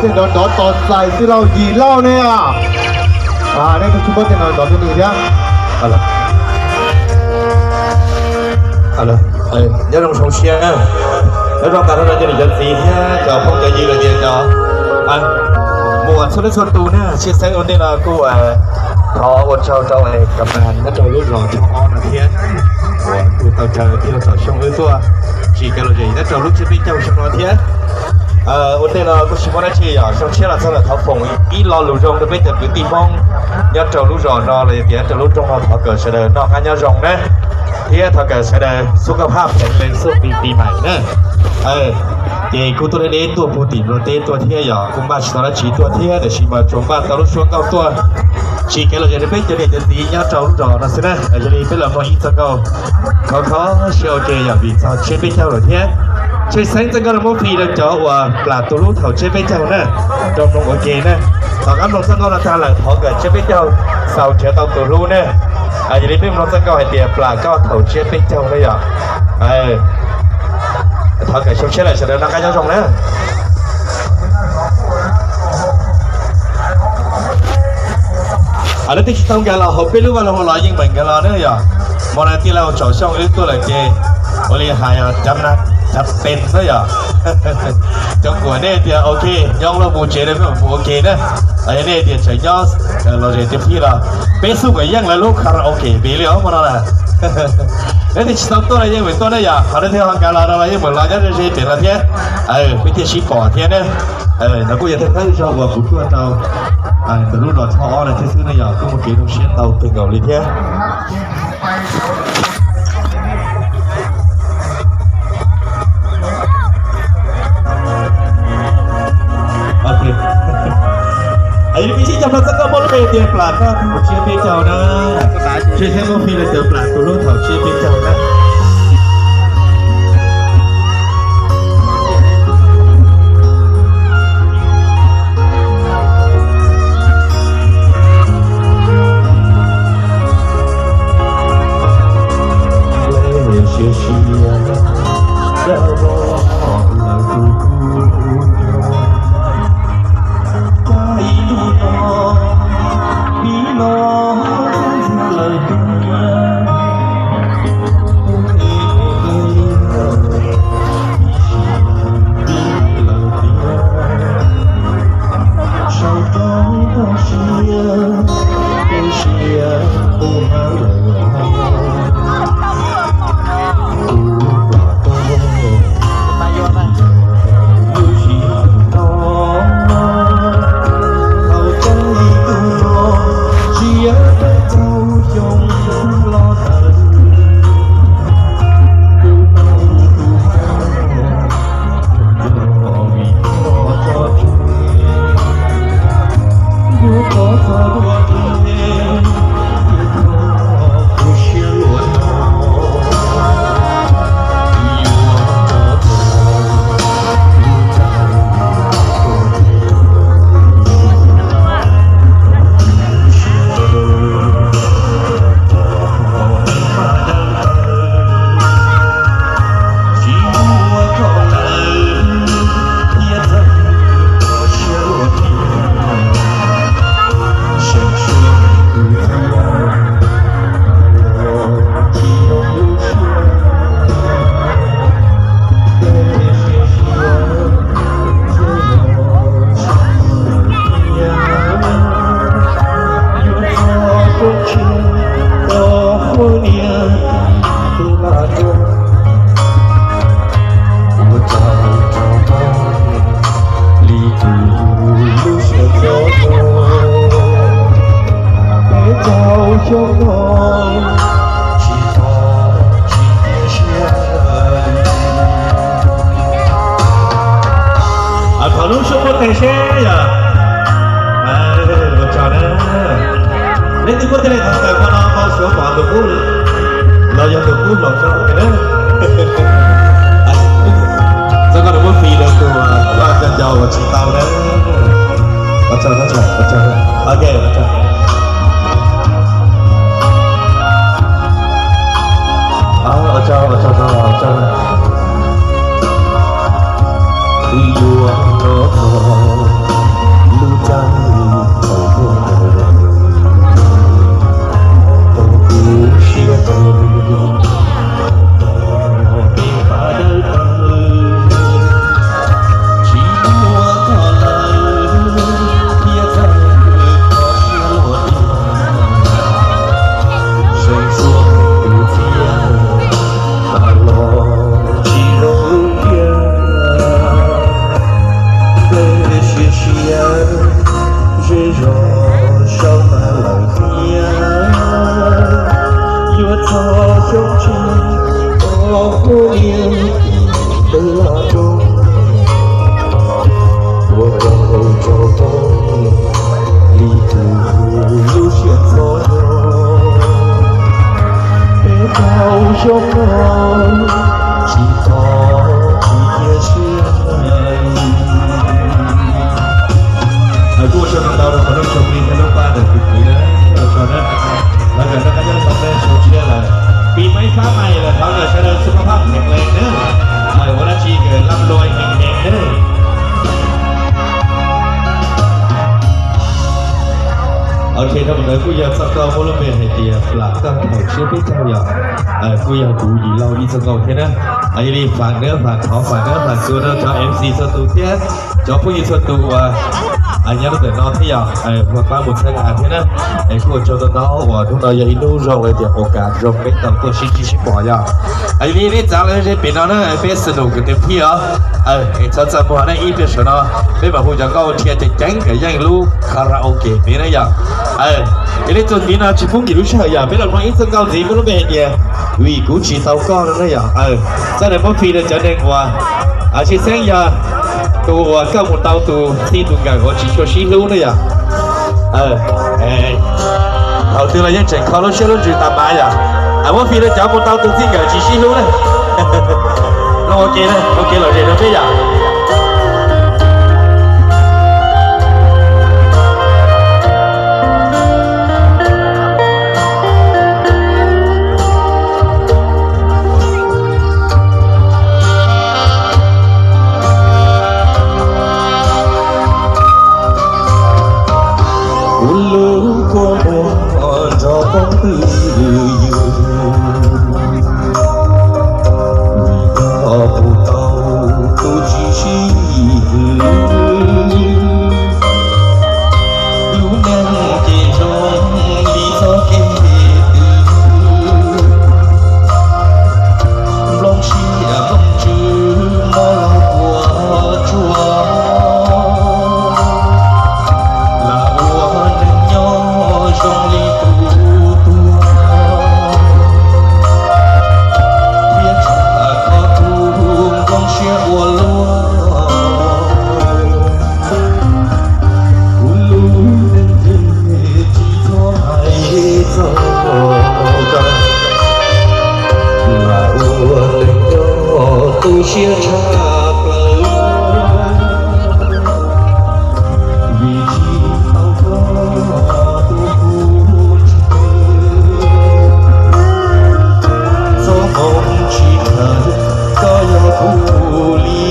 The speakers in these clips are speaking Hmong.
Nrov nrov tos txais tij laug Yim Lauj ne. Nej kuj tsis paub tias nrov nrov tus twg thiab. Nyob zoo zoo siab, nyob zoo tas zog rau cov niam cov txiv thiab cov phooj cov ywg los tias cov mus txhua leej txhua tus na. Tshwj xeeb ua ntej no kuj thov ua tsaug rau kam nas nyob rau lub zos Thoj Ob no thiab uas kuj tau caw tij laug Txawm Xyooj wb tuaj tsim kev lom zem nyob rau lub tsiab peb caug xyoo no thiab. Ua ntej no kuj tsis muaj dab tsi yog xyoo tshiab los txog lawm, thov foom ib lo lus zoo rau peb cov kwv tij Hmoob nyob rau lub zos no los yog tias nyob rau lub nroog no, thov kom sawv daws noj qab nyob zoo na, thiab thov kom sawv daws xub koj phaj pheev leej xub pis pis mais na. Ces kuj tuaj deb deb tuaj puag tim Nplog teb tuaj thiab yog kuj npaj tsis tau dab tsi tuaj thiab, tiam sis mas tsuas npaj tau lub suab nkauj tuaj tsim kev lom zem rau peb cov niam cov txiv nyob rau lub zos no xwb na. Yog li peb los mloog ib txoj nkauj khov kho siab ua ke yog vim txog tsiab peb caug lawm thiab. Tshwj xeeb txoj nkauj no muab fij rau cov uas plam tus hlub thaum tsiab peb caug na, rau mloog ua ke na. Tom qab mloog txoj nkauj no tag lawm thov kom tsiab peb caug xaus nrhiav tau tus hlub na. Yog li peb mloog txoj nkauj hais tias plam koj thaum tsiab peb caug na yog. Thov kom xyoo tshiab lawm sawv daws noj qab nyob zoo na. Leej twg tsis tau nkag los hauv peb lub vaj loog los yeej meem nkag los na yog. Hmo no tij laug Txawm Xyooj wb tuaj lawm ces ua li hais cov na, cov pes na yog. Cov kuam nej tias ok, nyob loj mus tsev, nej mus ua ke na. Yog nej tias tseem nyob lom zem tiag tiag los peb xub kom yeej lawv lub karaoke pem li os hmo no na. Leej twg tsis tau tuaj los yeej meem tuaj na yog, qhov leej twg ho nkag los no los yeej meem los nyob ze ze pem no thiab, peb thiaj sib pom thiab ne. No kuj yog thawj thawj zaug uas kuv tuaj rau ntawm lub zos Thoj Ob no thiab xwb ne yog, kuj muaj kev zoo siab ntau kawg nkaus li thiab. Peb sib cog mloog txoj nkauj muaj lub npe tias plam koj thaum tsiab peb caug na. Tshwj xeeb muab fij rau cov plam tus hlub thaum tsiab peb caug na. Thov lub suab muab tes seb yog. Ua tsaug na. Leej twg muaj tej li qhov kawm qhov no tau suav pom tus qub los yog tus qub hloov no na. Txoj nkauj no muab fij rau tus uas cov ncaus uas tsis tau na. Ua tsaug, ua tsaug, ua tsaug. Ok, ua tsaug. Ua tsaug, ua tsaug, ua tsaug. Wb yuav rov qab Siav siav, zej zog sau tas lawm thiab, yuav txog xyoo tsis tau kuv niam tes los rau, ua rau rau tau li tus lub siab ntxhov nyob. Peb tau xyoo no tsis tau tsis cia siab. Kuj ua tsaug ntau rau cov neeg tsoom plig thiab lub pab ntawm kwv kwv na, ua tsaug na. Thov kom nej qab nyob zoo nej sau tshiab lawm, pis maiv fab mais lawm, thov kom sawv daws xub pab pheem lees na, ua dab tsi kom laj luam heev heev na. Ok, dhau ntawd kuj yog txoj nkauj muaj lub npe hais tias Plam Toj Thaum Siab Peb Caug yom, kuj yog kuv yim lauj ib txoj nkauj thiab na. Yog li faam nab faam thov faam nab faam xua rau cov M C txhua tus thiab cov phooj ywg txhua tus uas nyob rau ntawm no thiab yom, pab mus txhawb nqa thiab na. Es kuj ua tsaug ntau ntau uas hnub no yog ib hnub zoo li tias ua kam zoo peb tau tuaj sib ntsib sib pom yom. Yog li nej txav lawm ze pem no na, peb snu kwv tus phij os. Es txhob txaj muag na, ib pliag saum no peb mam hu cov nkauj dhia ceev ceev kom yeej lub karaoke pem na yom. Yog li txuas ntxiv no tsis pub nkim lub sij hawm yom, peb los mloog ib txoj nkauj ntxiv muaj lub npe hais tias Vim Kuv Tsis Tau Koj no na yom. Txoj ntawd muab fij rau cov neeg uas tshwj xeeb yog tus uas koj mus tau tus txij tus nkawm uas tsis tshua sib hlub na yom. Thaum twg los yeej tseem kho lub siab lub ntsws tas mas yom. Muab fij rau cov mus tau tus txij nkawm tsis sib hlub na. Los ua ke, ua ke lom zem rau peb yom. Kuv lub kua muag nrog poob twj ywm, vim yog kuv tau tus tsis sib hwm. Lub neej ces zoo li txoj kev twg, nplooj siab nplooj ntsws mob los puas tsuaj. Lam ua neeg nyob zoo li tus tuag, thiab tshaj qhov kuv nplooj siab ua luaj. Kuv lub neej tsis txhob hais txog koj, lam ua neeg nyob tu siab tshaj plaws. Vim tsis tau koj ua kuv tsis txhob moo tsis khaws, koj yog kuv li.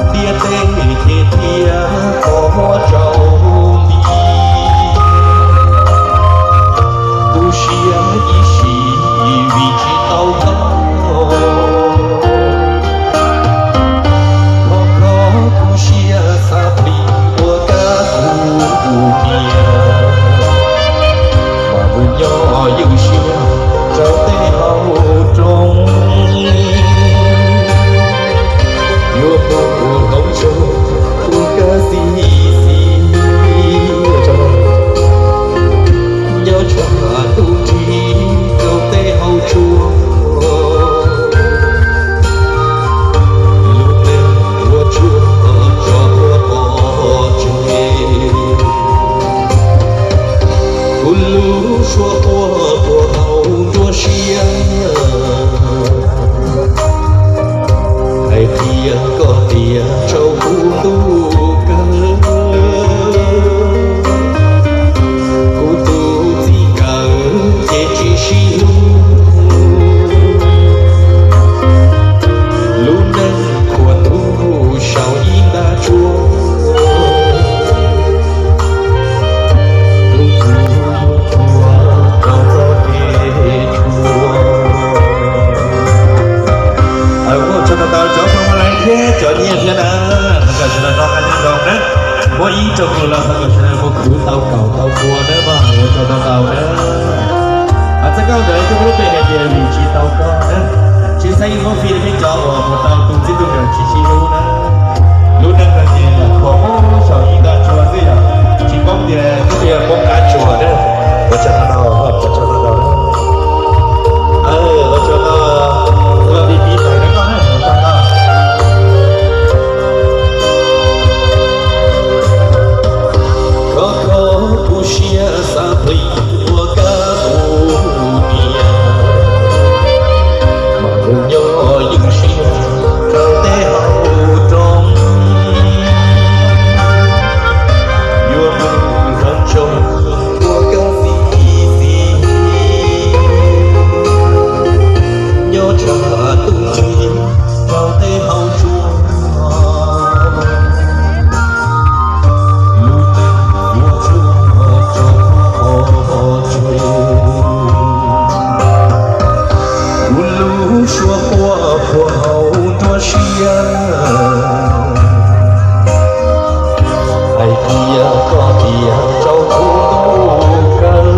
Ntiaj teb ces thiab qhov muab rau nti, tu siab ib sim vim tsis tau koj. Kho kho kuv siab xav plig ua kab kuv niam, mas mus nyob ywj siab rau tej hauv rooj, yuav mus ua hlob zoo ua kab xis xis. Nyob tshuav tus nrig rau tej hauv tsua, lub neej ua tshuaj tso ua pov tseg. Kuv lub suab quaj tuag hauv nruab siab, hais qhia koj tias rau kuv ntuj kawg. Kuv tus txij nkawm ces tsis sib hlub, lub neej khuam ntuj saum ib nta tsuab, lub txim yuav tuag rau txoj kev tshuav. Ua tsaug ntau ntau cov phooj ywg thiab cov nyiaj thiab na, thov kom sawv daws noj qab nyob zoo na. Muaj ib tsoom mloog los thov kom sawv daws mus khwv tau kaum tau pua na mog, ua tsaug ntau ntau na. Txoj nkauj ntawd kuj muaj lub npe hais tias Vim Tsis Tau Koj na. Tsis Xeeb Hmoob Fij peb cov uas mus tau tu txij tu nkawm tsis sib hlub na. Lub neej no ces khuam poob saum ib nta tsua xwb yom, tsis paub tias lub tiag poob qab tsua na. Ua tsaug no, ua tsaug no, ua tsaug no, ua tsaug no, ua tsaug no. Koj kho kuv siab xav plig ua kab ua niam, mas nws nyob ywj siab rau tej hauv roob. Yuav mus zov ntsoog ua kab xis xis, nyob tsam tus ntxim rau tej hauv tsuag. Lub neej yuav tshuaj tso qhov tseg, kuv lub suab quaj puag hauv nruab siab. Hais tias koj tiag rau kuv ntuj kawg,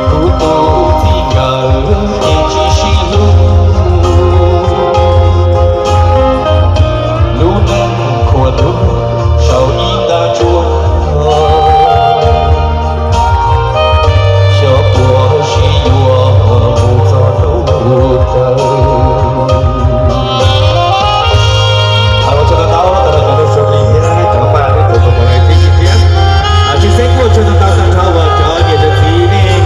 kuv tus txij nkawm ces tsis sib hlub. Lub neej khuam hnub saum ib nta tsua, xyov puas sib yuav mus txog hnub rawg. Ua tsaug ntau ntau rau cov neeg suav plig thiab cov pab thiab tus tus mus lawm tib si thiab. Tsis xeeb kuj ua tsaug ntau ntau tag nrho uas cov niam cov txiv nej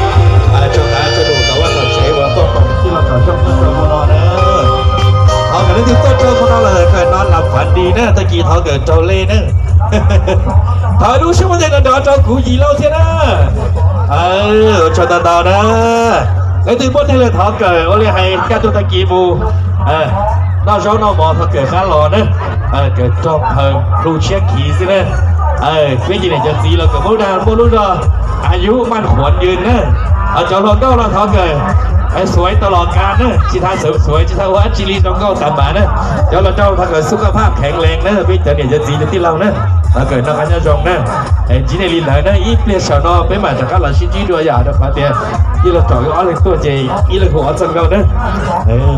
tso qav tso num tau vaj tau tsev uas tuaj koom tij laug tom xyooj txog rau hmo no na. Thov kom leej twg tuaj rau hmo no lawm kom nov las fav dis na, tag kis thov kom raug lej na. Thov lub siab muaj ntej nrov nrov rau kuv yim lauj thiab na. Ua tsaug ntau ntau na. Leej twg muaj neeg lawm thov kawm ua li hais kaj ntug tag kis mus noj zaub noj mov thov kawm qab los na. Kawm raug phaws hlu tshiab khiv xwb na. Peb cov niam cov txiv los kom muaj dag muaj lub zog, a yub maj qhuav ywg na. Cov hluas nkauj los thov kawm xuav tau los kav na, tsis tas xuav tsis tas ua dab tsi li, zoo nkauj tas npav na. Cov hluas nraug thov kawm xub koj phaj kheev lees na, peb cov niam cov txiv cov tij laug na, thov kawm noj qab nyob zoo na. Ntsib nej li ntawd na, ib pliag saum no peb mam rov qab los sib ntsib dua yom, rau qhov tias ib leeg tsom ob leeg tuaj ces ib leeg hu ob txoj nkauj na.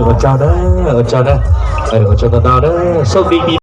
Ua tsaug na, ua tsaug na, ua tsaug ntau ntau na, soj plig plig.